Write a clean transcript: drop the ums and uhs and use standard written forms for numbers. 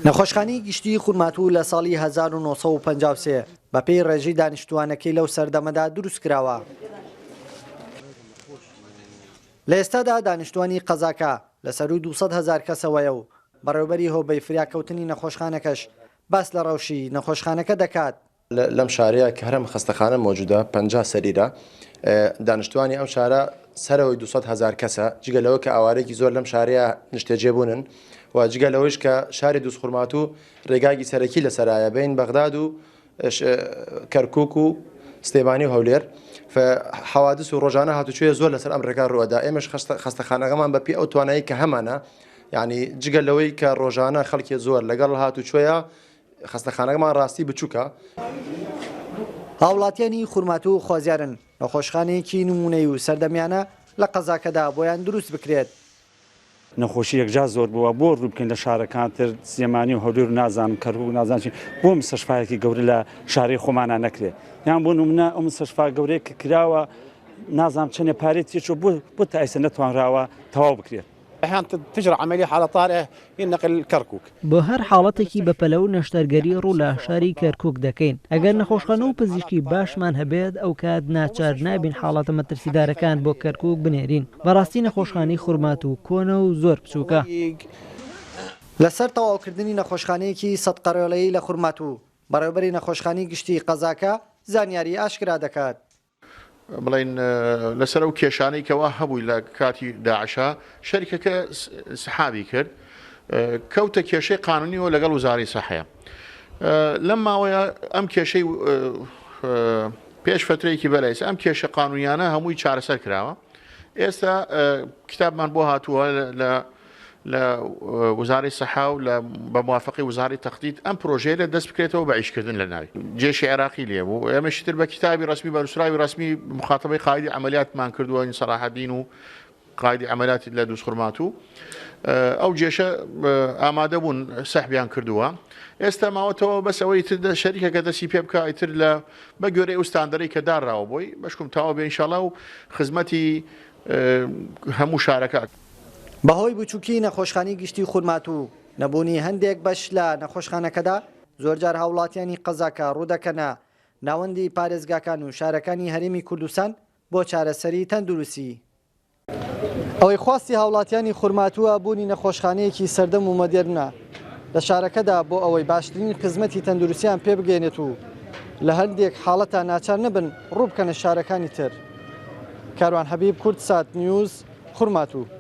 نەخۆشخانەی گشتیی خورماتوو لە ساڵی 1953 بەپێی ڕێژەی دانیشتووانەکەی لەو سەردەمەدا دروستکراوە. لە ئێستادا دانیشتووانی قەزاکە لە سەرووی 200 هەزار کەسەوەیە و بەڕێوەبەری هۆبەی فریاکەوتنی نەخۆشخانەکەش باس لە ڕەوشی نەخۆشخانەکە دەکات. لەم شارەیا کە هەرم خەستەخانە مەوجودە 50 سەریرە، دانیشتوانی ئەم شارە سەرەوەی 200 هەزار کەسە، جگە لەوە کە ئاوارەیەکی زۆر لەم شارەیا نیشتەجێ بوونن و جگە لەوەیش کە شاری دوزخورماتوو رێگایەکی سەرەکی لەسەرایە بەین بەغداد و کەرکوک و سلێمانی و هەولێر حەوادس و ڕۆژانە هاتوچۆی زۆر لەسەر ئەم ڕێگا ڕووەدا ئێمەش خەستەخانەکەمان بەپێی ئەو توانایی کە هەمانە یعنی جگە لەوەی کە ڕۆژانە خەڵکی زۆر لەگەڵ هاتوچۆیە خەستەخانەکەمان ڕاستی بچووکە. هاوڵاتیانی خورماتوو خوازیارن نەخۆشخانەیەکی نموونەیی و سەردەمیانە لە قەزاکەدا بۆیان دروست بکرێت. نەخۆشی یەکجار زۆر بووە بۆ ڕوو بکەین لە شارەکان تر سلێمانی و هەولێر و نازانم کەرکوک نازانم چی بۆ مستەشفایەکی گەورە لە شارەی خۆمانا نەکرێ یان بۆ نمونە ئەو مستەشفا گەورەیە کە کراوە نازانم چەندێ پارەی تێچوو بۆ بۆ تا ئێستا نەتوانراوە تەواو بکرێت. احيانا تجرى عملية حالة طارئة ينقل لكركوك. بۆ هەر حاڵەتێکی بەپەلە و نەشتەرگەری ڕوو لە شاری کەرکوک دەکەین، ئەگەر نەخۆشخانە و پزیشکی باشمان هەبێت ئەوکات ناچار نابین حاڵەتە مەترسیدارەکان بۆ کەرکوک بنێرین، بەڕاستی نەخۆشخانەی خورماتوو کۆنە و زۆر بچووکە. لەسەر تەواوکردنی نەخۆشخانەیەکی سەد قەرێڵەیی لە خورماتوو، بەڕێوەبەری نەخۆشخانەی گشتیی قەزاکە زانیاری ئاشکرا دەکات. بڵێین لەسەر ئەو کێشانەی کەوا هەبووی لە کاتی داعشا شەریکەکە سحابی کرد کەوتە کێشەی قانونیەوە لەگەڵ وزارەی سەحەیە لەم ماوەیە ئەم کێشەی پێش فترەیەکی بەلایس ئەم کێشە قانونیانە هەمووی چارەسەر کراوە ئێستا کتابمان بۆ هاتووە لە لە وزارەی سەحا و لە بە موافقەی وزارەی تەختیت ئەم پرۆژەیە لە دەست بکرێتەوە بە ئیشکردن لە ناوی جێشی عێراقی لێ بوو ئێمەشی تر بە کتابی ڕەسمی بە نووسراوی ڕەسمی مخاتەبەی قائیدی عەمەلیاتمان کردووە این سەلاحەدین و قائیدی عەمەلیات لە دووزخورماتوو ئەو جێشە ئامادە بوون سەحبیان کردووە ئێستا ماوەتەوە بەس ئەوەی تر شەریکەکە دەستی پێ بکە ئیتر لە بە گوێرەی ئەو ستاندەرەی کە داڕاوە بۆی بەشکم تەواو بێ ئینشاڵا و خزمەتی هەموو شارەکە. بەهۆی بچوکی نەخۆشخانەی گشتی خورماتوو و نەبوونی هەندێک بەش لە نەخۆشخانەکەدا، زۆرجار هاوڵاتیانی قەزاکە ڕوودەکەنە ناوەندی پارێزگاکان و شارەکانی هەرێمی کوردستان بۆ چارەسەری تەندروستی. ئەوەی خواستی هاوڵاتیانی خورماتووە بوونی نەخۆشخانەیەکی سەردەم و مۆدێرنە لە شارەکەدا بۆ ئەوەی باشترین خزمەتی تەندروستیان پێبگەیەنێت و لە هەندێک حاڵەتا ناچار نەبن ڕووبکەنە شارەکانی تر. کاروان حەبیب، کوردسات نیوز، خورماتوو.